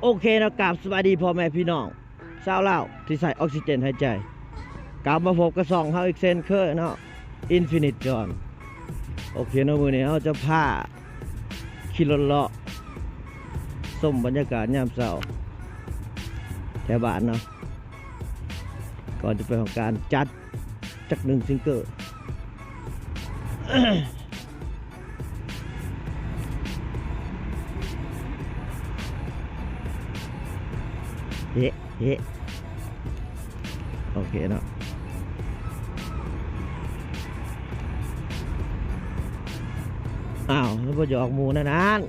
ໂອເຄເນາະ ກາບສະບາຍດີພໍ່ແມ່ພີ່ນ້ອງຊາວລາວທີ່ໃຊ້ອອກຊີເຈນຫາຍໃຈ ກັບມາພົບກັບຊ່ອງເຮົາອີກເຊັ່ນເຄີຍເນາະ Infinite John ໂອເຄເນາະ ມື້ນີ້ເຮົາຈະພາຂີ່ລົດເລາະຊົມບັນຍາກາດຍາມເຊົ້າແຖວບ້ານເນາະ ກ່ອນຈະໄປຫ້ອງການຈັດຈັກໜຶ່ງຊິງເກີ ເຮະ ເຮະ ໂອເຄເນາະ ອ້າວ ມັນບໍ່ຢອກໝູ່ນັ້ນ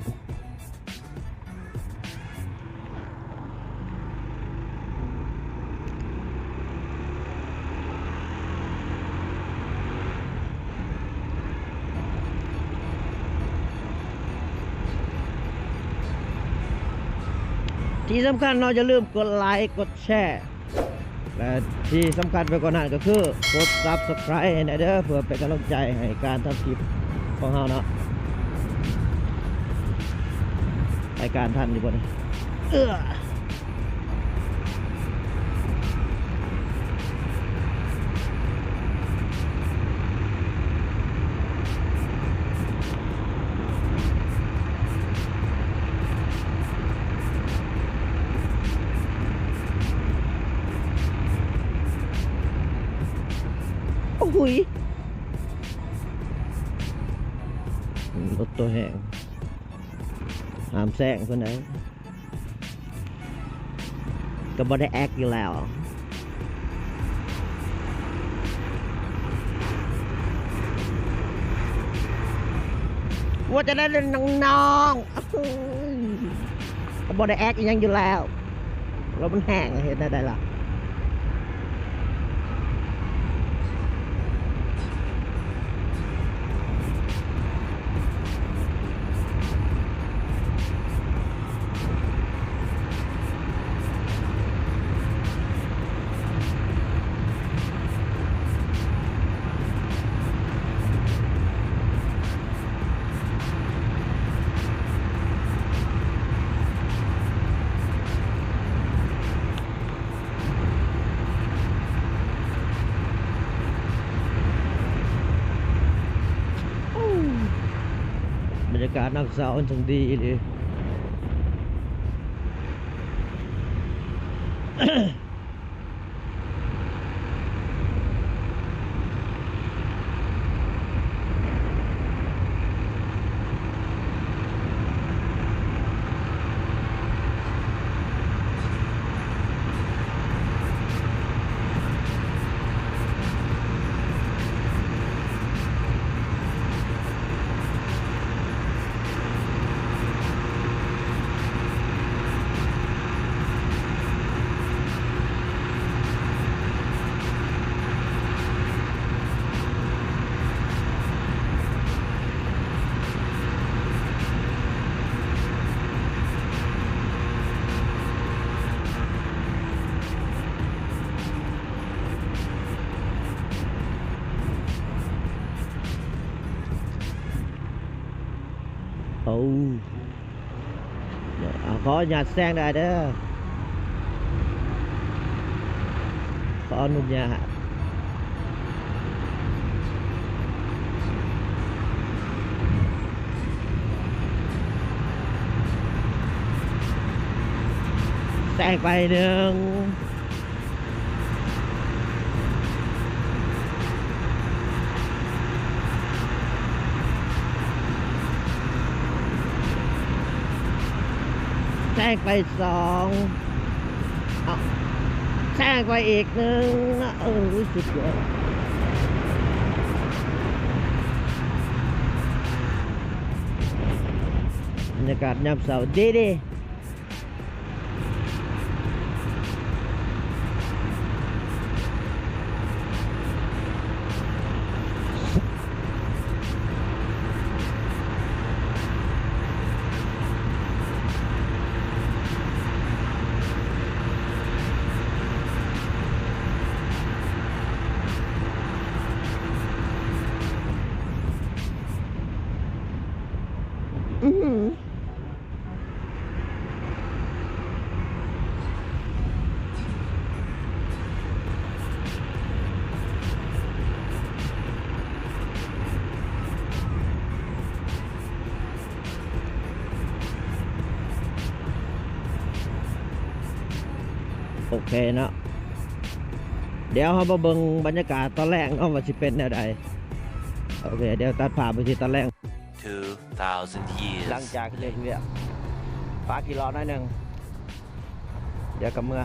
ທີ່ສຳຄັນເນາະ ຢ່າລືມກົດໄລ ກົດແຊ ແລະ ທີ່ສຳຄັນໄປກວ່ານັ້ນກໍຄືກົດ Subscribe ໃຫ້ແດ່ເດີ ເພື່ອເປັນກຳລັງໃຈໃຫ້ການທຳຄລິບຂອງເຮົາເນາະ ໄປການທັນຢູ່ບໍ່ນີ້ ເອີ. ໂອ້ໂຫຍ ລົດໂຕແຮງ ຫ້າມແຊງເພິ່ນໃດ. ກໍບໍ່ໄດ້ແອັກຢູ່ແລ້ວ ວ່າຈະໄດ້ເລີຍນ້ອງໆ ກໍບໍ່ໄດ້ແອັກອີ່ຫຍັງຢູ່ແລ້ວ ລົດມັນແຮງ ເຮັດແນວໃດລະ? ບັນຍາກາດຍາມເຊົ້າມັນຈັ່ງດີອີ່ຫຼີ. ໂອ້ ເອົາ ຂໍອະນຸຍາດແຊງໄດ້ເດີ ຂໍອະນຸຍາດ ແຊງໄປໜຶ່ງ. ແຊງໄປສອງ ເອົາ ແຊງໄປອີກໜຶ່ງ ເອີ ສຸດຍອດ ບັນຍາກາດຍາມເຊົ້າເດໆ. ອືຫື. ໂອເຄເນາະ ດຽວເຮົາມາເບິ່ງບັນຍາກາດຕອນແລງເນາະ ວ່າຊິເປັນແນວໃດ. ໂອເຄ ດຽວຕັດພາບໄປທີ່ຕອນແລງ. Two thousand years ຫຼັງຈາກເຮັດວຽກ ພາຂີ່ເລາະໜ້ອຍໜຶ່ງ ດຽວກໍເມືອ.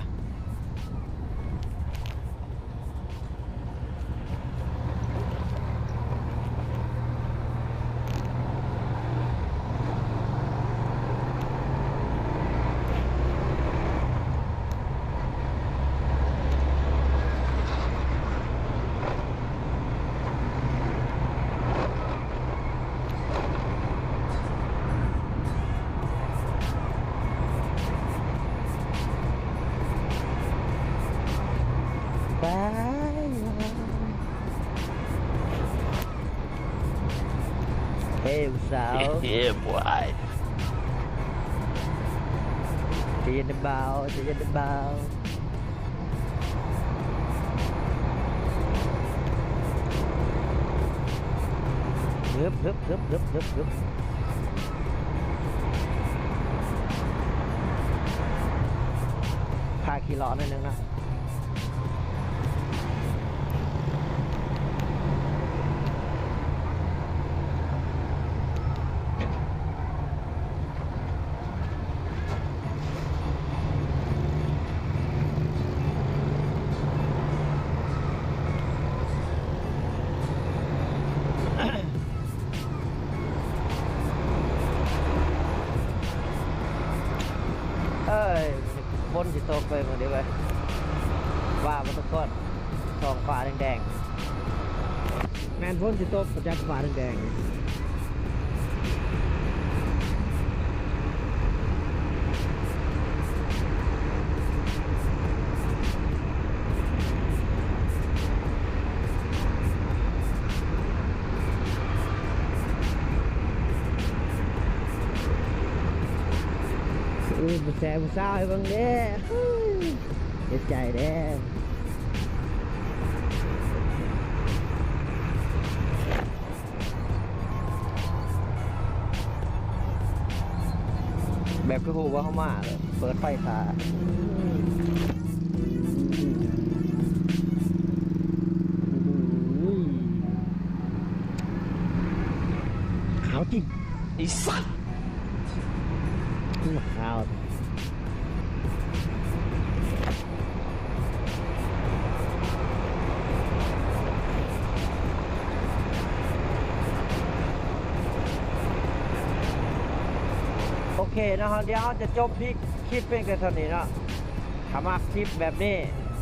ເອີ ຜູ້ສາວ Yeah boy ໃຈເຢັນເດີບ່າວ ໃຈເຢັນເດີບ່າວ. ຮຶບ ຮຶບ ຮຶບ ຮຶບ ຮຶບ ຮຶບ ພາຂີ່ເລາະໜ້ອຍໜຶ່ງເນາະ. ເອີຍ ຝົນຊິຕົກເວີຍມື້ນີ້ເວີຍ ວ່າບໍ່ ທຸກຄົນ ທ້ອງຟ້າແດງໆ ແມ່ນຝົນຊິຕົກ ປະຈັກ ຟ້າແດງໆ. ໂອ້ຍ ຜູ້ແຊຜູ້ສາວໃຫ້ເບິ່ງເດ້ ເຮັດໃຈເດ້. ແບບຄືຮູ້ວ່າເຮົາມາ ເປີດໄຟຖ້າ. ຂາວຈິງ ໄອ້ສັດ ຂາວ. ໂອເຄເນາະ ດຽວເຮົາຈະຈົບຄລິບ ຄລິບພຽງແຕ່ເທົ່ານີ້ເນາະ. ຖ້າມັກຄລິບແບບນີ້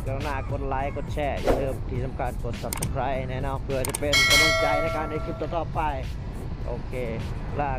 ກະລຸນາກົດໄລ ກົດແຊ ຢ່າລືມ ທີ່ສຳຄັນກົດ Subscribe ແນ່ເນາະ ເພື່ອຈະເປັນກຳລັງໃຈໃນການເຮັດຄລິບຕໍ່ໆໄປ. ໂອເຄ ລາ